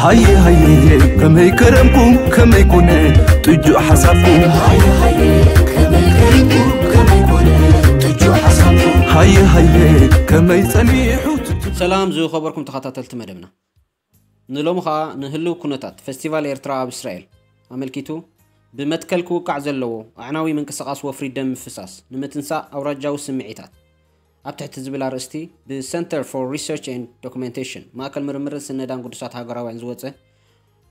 ሃየ ሃየ ከመይ ከረምኩም ከመይ ኮነ ጥጁእ ሓሳብኩም። ሃየ ሃየ ከመይ ከረምኩም ከመይ ኮነ ጥጁእ ሓሳብኩም። ሃየ ሃየ ከመይ ጸኒሑ። ሰላም ዝኸበርኩም ተኸታተልቲ መደብና፣ ንሎሚ ኸኣ ንህልው ኩነታት ፈስቲቫል ኤርትራ ኣብ እስራኤል ኣመልኪቱ ብመትከል ክውቃዕ ዘለዎ ኣዕናዊ ምንቅስቓስ ወፍሪ ደም ምፍሳስ ንምትንሳእ ኣውራጃዊ ስምዒታት ኣብ ትሕቲ ዝብል ኣርእስቲ ብ Center for Research and Documentation፣ ማእከል ምርምርን ስነዳን ግዱሳት ሃገራውያን ዝወጸ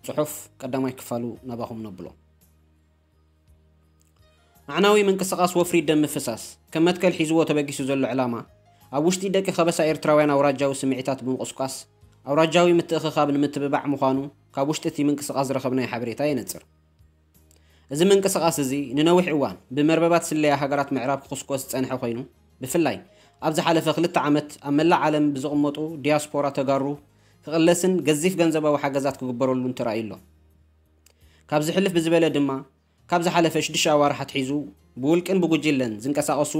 ጽሑፍ ቀዳማይ ክፋሉ ናባኹም ነብሎ። ኣዕናዊ ምንቅስቓስ ወፍሪ ደም ምፍሳስ ከም መትከል ሒዝዎ ተበጊሱ ዘሎ ዕላማ፣ ኣብ ውሽጢ ደቂ ከበሳ ኤርትራውያን ኣውራጃዊ ስምዒታት ብምቕስቃስ ኣውራጃዊ ምትእኽኻብ ንምትብባዕ ምዃኑ ካብ ውሽጢ እቲ ምንቅስቓስ ዝረኸብናዮ ሓበሬታ የነጽር። እዚ ምንቅስቓስ እዚ ንነዊሕ እዋን ብመርበባት ስለያ ሃገራት ምዕራብ ክኹስኮስ ዝጸንሐ ኮይኑ፣ ብፍላይ ኣብ ዝሓለፈ ክልተ ዓመት ኣብ መላእ ዓለም ብዝቕመጡ ዲያስፖራ ተጋሩ ክቕለስን ገዚፍ ገንዘባዊ ሓገዛት ክግበረሉን ተራእዩ ኣሎ። ካብ ዝሕልፍ ብዝበለ ድማ፣ ካብ ዝሓለፈ ሽዱሽተ ኣዋርሕ ኣትሒዙ ብውልቅን ብጉጅለን ዝንቀሳቐሱ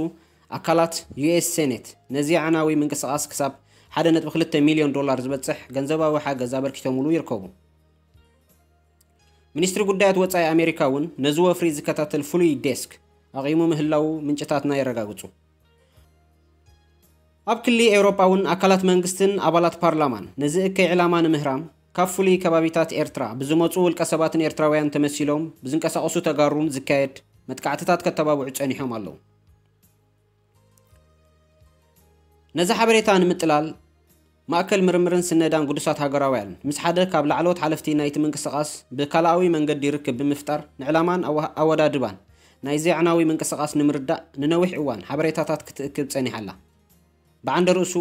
ኣካላት ዩ ኤስ ሴኔት ነዚ ኣዕናዊ ምንቅስቓስ ክሳብ ሓደ ነጥቢ ክልተ ሚልዮን ዶላር ዝበጽሕ ገንዘባዊ ሓገዝ ኣበርኪቶምሉ ይርከቡ። ሚኒስትሪ ጉዳያት ወጻኢ ኣሜሪካ እውን ነዚ ወፍሪ ዝከታተል ፍሉይ ዴስክ ኣቒሙ ምህላዉ ምንጭታትና የረጋግጹ። ኣብ ክሊ ኤውሮጳ እውን ኣካላት መንግስትን ኣባላት ፓርላማን ነዚ እከይ ዕላማ ንምህራም ካብ ፍሉይ ከባቢታት ኤርትራ ብዝመጹ ውልቀ ሰባትን ኤርትራውያን ተመሲሎም ብዝንቀሳቐሱ ተጋሩን ዝካየድ መጥቃዕትታት ከተባብዑ ጸኒሖም ኣለዉ። ነዚ ሓበሬታ ንምጥላል ማእከል ምርምርን ስነዳን ግዱሳት ሃገራውያን ምስ ሓደ ካብ ላዕለዎት ሓለፍቲ ናይቲ ምንቅስቓስ ብካልኣዊ መንገዲ ርክብ ብምፍጣር ንዕላማን ኣወ-፣ ኣወዳድባን ናይዚ ኣዕናዊ ምንቅስቓስ ንምርዳእ ንነዊሕ እዋን ሓበሬታታት ክትእክብ ጸኒሓ ኣላ። ብዓንደ ርእሱ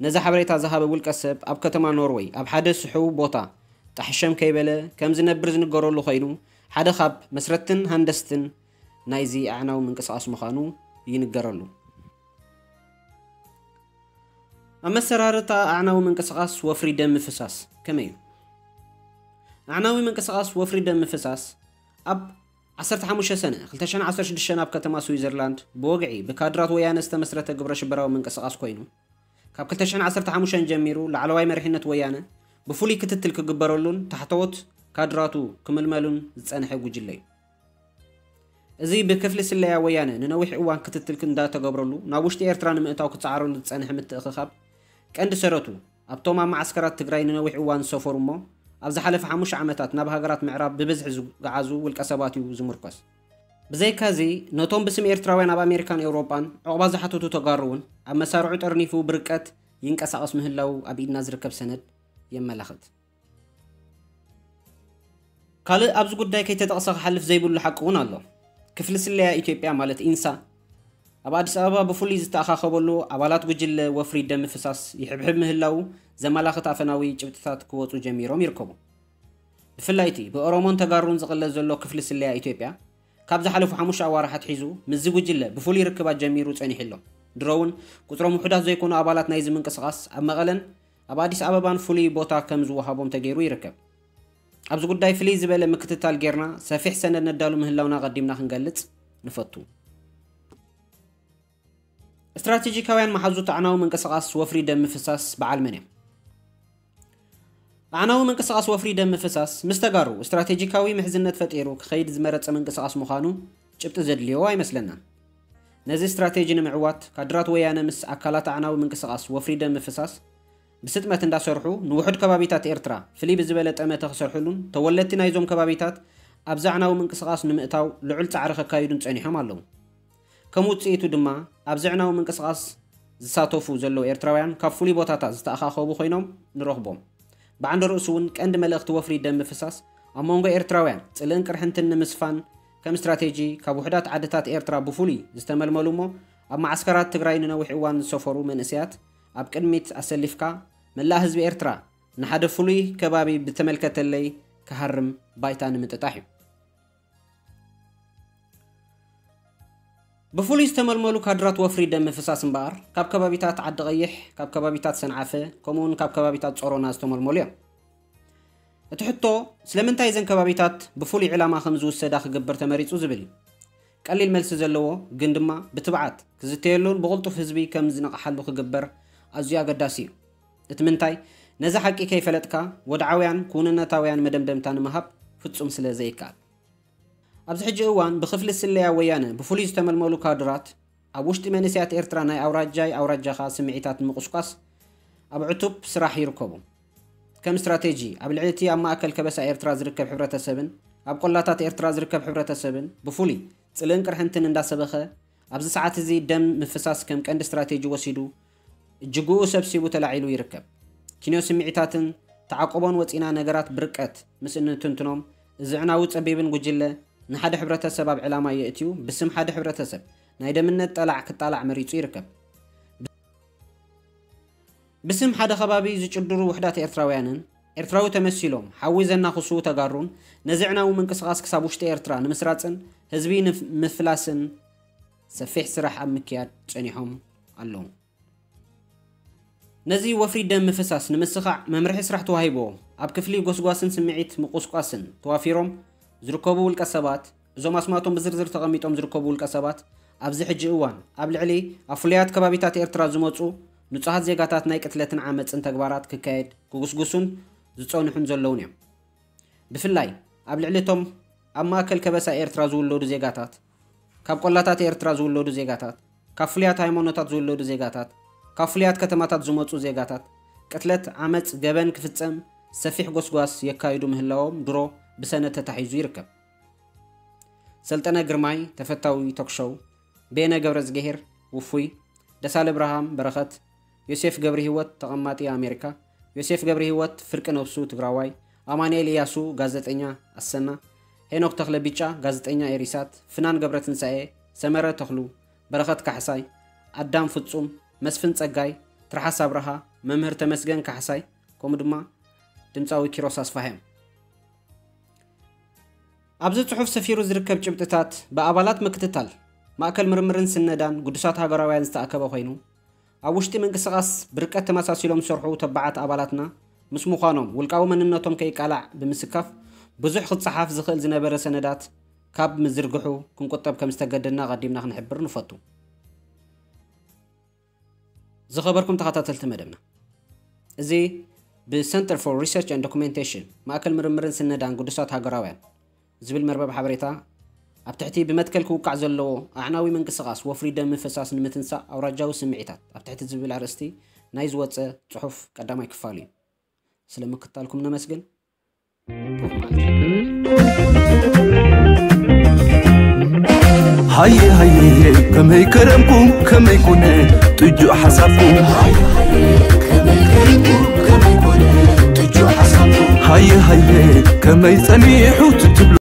ነዚ ሓበሬታ ዝሃበ ውልቀ ሰብ ኣብ ከተማ ኖርወይ ኣብ ሓደ ስሑው ቦታ ጣሕሸም ከይበለ ከም ዝነብር ዝንገረሉ ኮይኑ፣ ሓደ ካብ መስረትን ሃንደስትን ናይዚ ኣዕናዊ ምንቅስቓስ ምዃኑ ይንገረሉ። ኣመሰራርታ ኣዕናዊ ምንቅስቓስ ወፍሪ ደም ምፍሳስ ከመይ እዩ? ኣዕናዊ ምንቅስቓስ ወፍሪ ደም ምፍሳስ ኣብ ዓሰርተ ሓሙሽተ ሰነ ክልተ ሽሕን ዓሰርተ ሽዱሽተን ኣብ ከተማ ስዊዘርላንድ ብወግዒ ብካድራት ወያነ ዝተመስረተ ግብረ ሽበራዊ ምንቅስቓስ ኮይኑ፣ ካብ ክልተ ሽሕን ዓሰርተ ሓሙሽተን ጀሚሩ ላዕለዋይ መሪሕነት ወያነ ብፍሉይ ክትትል ክግበረሉን ታሕተዎት ካድራቱ ክምልመሉን ዝጸንሐ ጉጅለ እዩ። እዚ ብክፍሊ ስለያ ወያነ ንነዊሕ እዋን ክትትል እንዳተገብረሉ ናብ ውሽጢ ኤርትራ ንምእታው ክጸዓረሉ ዝጸንሐ ምትእኽኻብ ቀንዲ ሰረቱ ኣብቶም ኣብ መዓስከራት ትግራይ ንነዊሕ እዋን ዝሰፈሩ እሞ ኣብ ዝሓለፈ ሓሙሽተ ዓመታት ናብ ሃገራት ምዕራብ ብብዝሒ ዝገዓዙ ውልቀ ሰባት እዩ ዝምርኮስ። ብዘይካዚ ነቶም ብስም ኤርትራውያን ኣብ ኣሜሪካን ኤውሮጳን ዑቕባ ዝሓተቱ ተጋሩ እውን ኣብ መሳርዑ ጠርኒፉ ብርቀት ይንቀሳቐስ ምህላው ኣብ ኢድና ዝርከብ ሰነድ የመላኽት። ካልእ ኣብዚ ጉዳይ ከይተጠቕሰ ክሓልፍ ዘይብሉ ሓቂ እውን ኣሎ። ክፍሊ ስለያ ኢትዮጵያ ማለት ኢንሳ ኣብ ኣዲስ ኣበባ ብፍሉይ ዝተኣኻኸበሉ ኣባላት ጉጅለ ወፍሪ ደም ምፍሳስ ይሕብሕብ ምህላው ዘመላኽት ኣፈናዊ ጭብጥታት ክወፁ ጀሚሮም ይርከቡ። ብፍላይ እቲ ብኦሮሞን ተጋሩን ዝቕለስ ዘሎ ክፍሊ ስለያ ኢትዮጵያ ካብ ዝሓለፉ ሓሙሽተ ኣዋርሕ ኣትሒዙ ምስዚ ጉጅለ ብፍሉይ ርክባት ጀሚሩ ጸኒሑ ኣሎ። ድሮ እውን ቁጽሮም ውሑዳት ዘይኮኑ ኣባላት ናይዚ ምንቅስቓስ ኣብ መቐለን ኣብ ኣዲስ ኣበባን ፍሉይ ቦታ ከም ዝወሃቦም ተገይሩ ይርከብ። ኣብዚ ጉዳይ ፍልይ ዝበለ ምክትታል ጌርና ሰፊሕ ሰነድ ነዳሉ ምህላውና ኣቐዲምና ክንገልጽ ንፈቱ። ስትራቴጂካውያን መሓዙት ኣዕናዊ ምንቅስቓስ ወፍሪ ደም ምፍሳስ በዓል መን እዮም? ኣዕናዊ ምንቅስቓስ ወፍሪ ደም ምፍሳስ ምስ ተጋሩ ስትራቴጂካዊ ምሕዝነት ፈጢሩ ክኸይድ ዝመረጸ ምንቅስቓስ ምዃኑ ጭብጢ ዘድልዮ ኣይመስለናን። ነዚ ስትራቴጂ ንምዕዋት ካድራት ወያነ ምስ ኣካላት ኣዕናዊ ምንቅስቓስ ወፍሪ ደም ምፍሳስ ብስጥመት እንዳሰርሑ ንውሑድ ከባቢታት ኤርትራ ፍልይ ብዝበለ ጠመተ ክሰርሕሉን ተወለድቲ ናይዞም ከባቢታት ኣብዚ ኣዕናዊ ምንቅስቓስ ንምእታው ልዑል ጻዕሪ ከካይዱን ጸኒሖም ኣለዉ። ከም ውጽኢቱ ድማ ኣብዚ ኣዕናዊ ምንቅስቓስ ዝሳተፉ ዘለዉ ኤርትራውያን ካብ ፍሉይ ቦታታት ዝተኣኻኸቡ ኮይኖም ንረኽቦም። ብዓንደ ርእሱ እውን ቀንዲ መልእኽቲ ወፍሪ ደም ምፍሳስ ኣብ መንጎ ኤርትራውያን ጽልእን ቅርሕንትን ንምስፋን ከም ስትራቴጂ ካብ ውሑዳት ዓድታት ኤርትራ ብፍሉይ ዝተመልመሉ እሞ ኣብ መዓስከራት ትግራይ ንነዊሕ እዋን ዝሰፈሩ መንእሰያት ኣብ ቅድሚት ኣሰሊፍካ መላእ ህዝቢ ኤርትራ ንሓደ ፍሉይ ከባቢ ብተመልከተለይ ክሃርም ባይታ ንምጥጣሕ እዩ። ብፍሉይ ዝተመልመሉ ካድራት ወፍሪ ደም ምፍሳስ እምበኣር ካብ ከባቢታት ዓዲ ቀይሕ፣ ካብ ከባቢታት ሰንዓፈ፣ ከምኡውን ካብ ከባቢታት ጾሮና ዝተመልመሉ እዮም። እቲ ሕቶ ስለምንታይ እዘን ከባቢታት ብፍሉይ ዕላማ ከም ዝውሰዳ ክግበር ተመሪጹ ዝብል እዩ። ቀሊል መልሲ ዘለዎ ግን ድማ ብትብዓት ክዝተየሉን ብቕልጡፍ ህዝቢ ከም ዝነቕሓሉ ክግበር ኣዝዩ ኣገዳሲ እዩ። እቲ ምንታይ ነዚ ሓቂ ከይፈለጥካ ወድዓውያን ክውንነታውያን መደምደምታ ንምሃብ ፍጹም ስለ ዘይከኣል። ኣብዚ ሕጂ እዋን ብክፍሊ ስለያ ወያነ ብፍሉይ ዝተመልመሉ ካድራት ኣብ ውሽጢ መንእሰያት ኤርትራ ናይ ኣውራጃይ ኣውራጃኻ ስምዒታት ንምቑስቋስ ኣብ ዕቱብ ስራሕ ይርከቡ። ከም ስትራቴጂ ኣብ ልዕሊ እቲ ኣብ ማእከል ከበሳ ኤርትራ ዝርከብ ሕብረተሰብን ኣብ ቆላታት ኤርትራ ዝርከብ ሕብረተሰብን ብፍሉይ ጽልእን ቅርሕንትን እንዳሰበኸ ኣብዚ ሰዓት እዚ ደም ምፍሳስ ከም ቀንዲ ስትራቴጂ ወሲዱ እጅግኡ ሰብሲቡ ተላዒሉ ይርከብ። ኪንዮ ስምዒታትን ተዓቆቦን ወጺና ነገራት ብርቀት ምስ እንትንትኖም እዚ ዕናዊ ጸቢብን ጉጅለ ንሓደ ሕብረተሰብ ኣብ ዕላማ የእትዩ ብስም ሓደ ሕብረተሰብ ናይ ደምነት ጠላዕ ክጣላዕ መሪጹ ይርከብ። ብስም ሓደ ከባቢ ዝጭድሩ ውሕዳት ኤርትራውያንን ኤርትራዊ ተመሲሎም ሓዊ ዘናኽሱ ተጋሩን ነዚ ዕናዊ ምንቅስቓስ ክሳብ ውሽጢ ኤርትራ ንምስራጽን ህዝቢ ንምፍላስን ሰፊሕ ስራሕ ኣብ ምክያድ ጸኒሖም ኣለዉ። ነዚ ወፍሪ ደም ምፍሳስ ንምስኻዕ መምርሒ ስራሕ ተዋሂብዎ ኣብ ክፍሊ ጎስጓስን ስምዒት ምቑስቋስን ተዋፊሮም ዝርከቡ ውልቀ ሰባት፣ እዞም ኣስማቶም ብዝርዝር ተቐሚጦም ዝርከቡ ውልቀ ሰባት ኣብዚ ሕጂ እዋን ኣብ ልዕሊ ኣብ ፍሉያት ከባቢታት ኤርትራ ዝመጹ ንጹሃት ዜጋታት ናይ ቅትለትን ዓመጽን ተግባራት ክካየድ ክጉስጉሱን ዝጸንሑን ዘለውን እዮም። ብፍላይ ኣብ ልዕሊ እቶም ኣብ ማእከል ከበሳ ኤርትራ ዝውለዱ ዜጋታት፣ ካብ ቆላታት ኤርትራ ዝውለዱ ዜጋታት፣ ካብ ፍሉያት ሃይማኖታት ዝውለዱ ዜጋታት፣ ካብ ፍሉያት ከተማታት ዝመጹ ዜጋታት ቅትለት፣ ዓመጽ፣ ገበን ክፍጸም ሰፊሕ ጎስጓስ የካይዱ ምህላዎም ድሮ ብሰነድ ተታሒዙ ይርከብ። ሰልጠነ ግርማይ፣ ተፈታዊ ቶክሾው፣ ቤነ ገብረዝግሄር፣ ውፉይ፣ ደሳለ ብርሃም በረኸት፣ ዮሴፍ ገብረሂወት፣ ተቐማጢ ኣሜሪካ፣ ዮሴፍ ገብረሂወት፣ ፍርቂ ነብሱ ትግራዋይ፣ ኣማኑኤል እያሱ፣ ጋዜጠኛ ኣሰና፣ ሄኖክ ተኽለ ቢጫ፣ ጋዜጠኛ ኤሪሳት፣ ፍናን ገብረትንሳኤ፣ ሰመረ ተኽሉ፣ በረኸት ካሕሳይ፣ ኣዳም ፍጹም፣ መስፍን ጸጋይ፣ ትርሓስ ኣብርሃ፣ መምህር ተመስገን ካሕሳይ፣ ከምኡ ድማ ድምጻዊ ኪሮስ ኣስፋሃዮም። ኣብዚ ጽሑፍ ሰፊሩ ዝርከብ ጭብጥታት ብኣባላት ምክትታል ማእከል ምርምርን ስነዳን ግዱሳት ሃገራውያን ዝተኣከበ ኮይኑ፣ ኣብ ውሽጢ ምንቅስቓስ ብርቀት ተመሳሲሎም ዝሰርሑ ተባዓት ኣባላትና ምስ ምዃኖም ውልቃዊ መንነቶም ከይቃላዕ ብምስካፍ ብዙሕ ክጸሓፍ ዝኽእል ዝነበረ ሰነዳት ካብ ምዝርግሑ ክንቁጠብ ከም ዝተገደድና ኣቐዲምና ክንሕብር ንፈቱ። ዝኸበርኩም ተኸታተልቲ መደብና፣ እዚ ብ Center for Research and Documentation ማእከል ምርምርን ስነዳን ግዱሳት ሃገራውያን ዝብል መርበብ ሓበሬታ ኣብ ትሕቲ ብመትከል ክውቃዕ ዘለዎ ኣዕናዊ ምንቅስቓስ ወፍሪ ደም ምፍሳስ ንምትንሳእ ኣውራጃዊ ስምዒታት ኣብ ትሕቲ ዝብል ኣርእስቲ ናይ ዝወጸ ጽሑፍ ቀዳማይ ክፋል እዩ። ስለ ምክታልኩም ነመስግን። ሃየ ሃየ ከመይ ከረምኩም ከመይ ኮነ ጥጁእ ሓሳብኩም ሃየ ሃየ ከመይ ጸኒሑ ትትብሎ